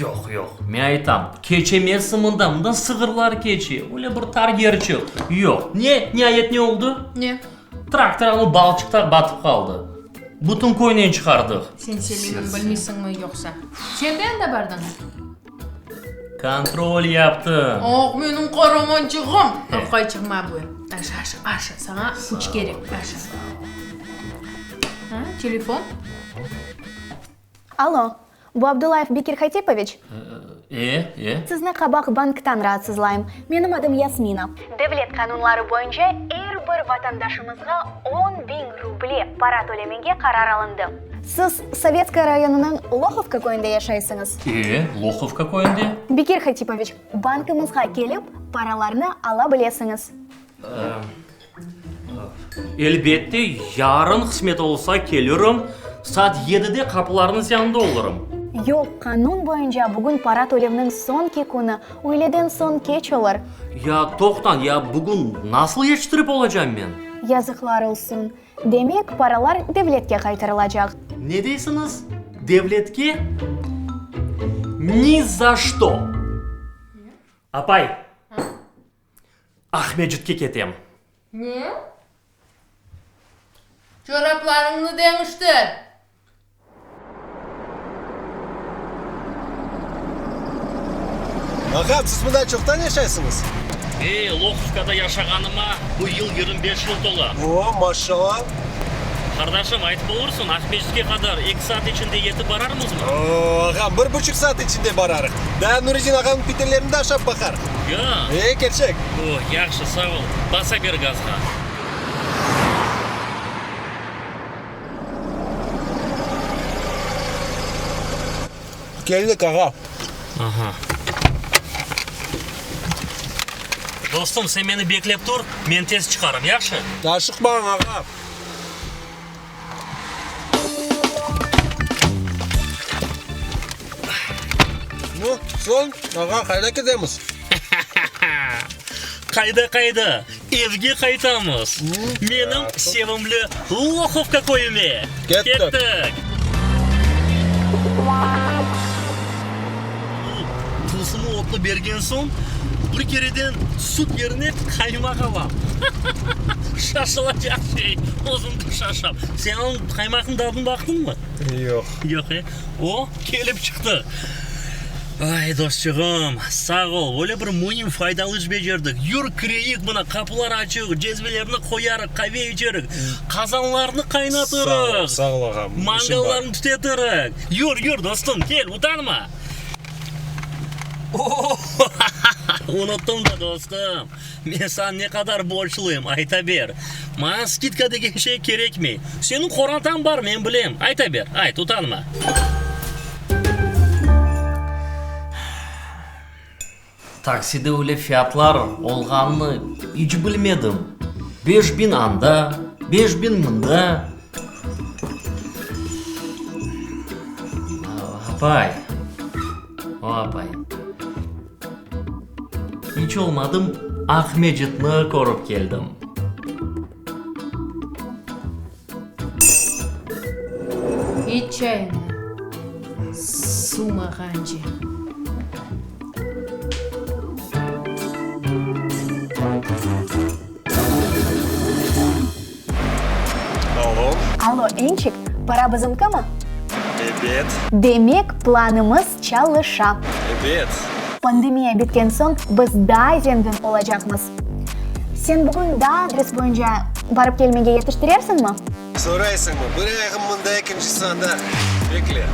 Yoq, yoq, men aytam, keçemezsiñ mından, mından sığırlar keçe, öyle bir tar yerçik. Yoq. Ne, niayet ne oldı? Ne? Traktor anı balçıqta batıp qaldı. Bütün köynen çıqardıq. Sen Selimni bilmeysiñmi yoqsa? Sen de anda bardıñ? Kontrol yaptım. Oh, menim qaramançığım! Apqayçığım, ma bu. Aşa, aşa, aşa, saña küç kerek, aşa. Ha, telefon? Alo, bu Abdullayev Bekir Hatipoviç? E, e. Sizni qabaq banktan raatsızlayım. Menim adım Yasmina. Devlet qanunları boyunca er bir vatandaşımızğa 10.000 ruble para tölemege qarar alındı. Siz Sovetskaya rayonınıñ Lohovka köyünde yaşaysıñız? E, Lohovka köyünde. Bekir Hatipoviç, bankımızğa kelip, paralarnı ala bilesiñiz. Elbette, yarın qısmet olsa kelirim, saat yedide qapılarıñız yanında olurım. Yoq, qanun boyunca bugün para tölevniñ soñki künü, üyleden soñ keç olur. Ya, toqtañ, ya bugün nasıl yetiştirip olacam men? Yazıqlar olsun. Demek, paralar devletke qaytarılacaq. Ne deysiñiz? Devletke? Ni za çto! Apay! Aqmescitke ketem. Ne? Çoraplarıñnı deñiştir! Ağam, siz mında çoqtan yaşaysıñız? E, Lohovkada yaşağanıma bu yıl 25 yıl tola. O, maşşala! Qardaşım, aytıp olursıñ, Aqmescitke qadar eki saat içinde yetip bararmızmı? O, ağam, bir buçuq saat içinde bararıq. Daa Nuredin ağamnıñ pitelerini de aşap baqarıq. Ya? E, kerçek. O, yahşı, sağ ol. Basa ber gazğa. Keldik, ağa. Aha. Dostum, sen meni beklep tur, men tez çıqarım, yahşı? Aşıqmañ, ağa. Nu, soñ, ağa, qayda ketemiz? Qayda-qayda? Evge qaytamız. Menim sevimli Lohovka köyüme. Kettik. Tılsımlı otnı bergen soñ, bir kereden süt yerine qaymaq alam. Şaşılacaq şey, özüm de şaşam. Sen onıñ qaymaqnıñ tadını baqtıñmı? Yoq. Yoq, e? O, kelip çıqtı. Ay, dostçığım, sağ ol, öyle bir müim, faydalı iş becerdik. Yür, kireyik, mına, qapılar açıq, cezvelerni qoyarıq, qave içerik, qazanlarnı qaynatırıq. Sağ ol, sağ ol, ağam, işim bar. Mangallarnı tütetirik. Yür, yür, dostum, kel, utanma. Unuttım da, dostum. Men saña ne qadar borcluyım, ayta ber. Maña skidka degen şey kerekmey. Seniñ qorantañ bar, men bilem. Ayta ber, ayt, utanma. Takside öyle fiyatlar olğanını iç bilmedim. 5000 anda, 5000 mında. Apay, o apay. İç olmadım Aqmescitni körip keldim. İç çayını suvmağance. Alo. Alo, Ençik, para bizimkimi? Ebet. Demek, planımız çalışa. Ebet. Pandemiya bitken soñ biz daa zengin olacaqmız. Sen bugün daa adres boyunca barıp kelmege yetiştirersiñmi? Soraysıñmı? Bir ayağım mında, ekincisi anda. Bekle.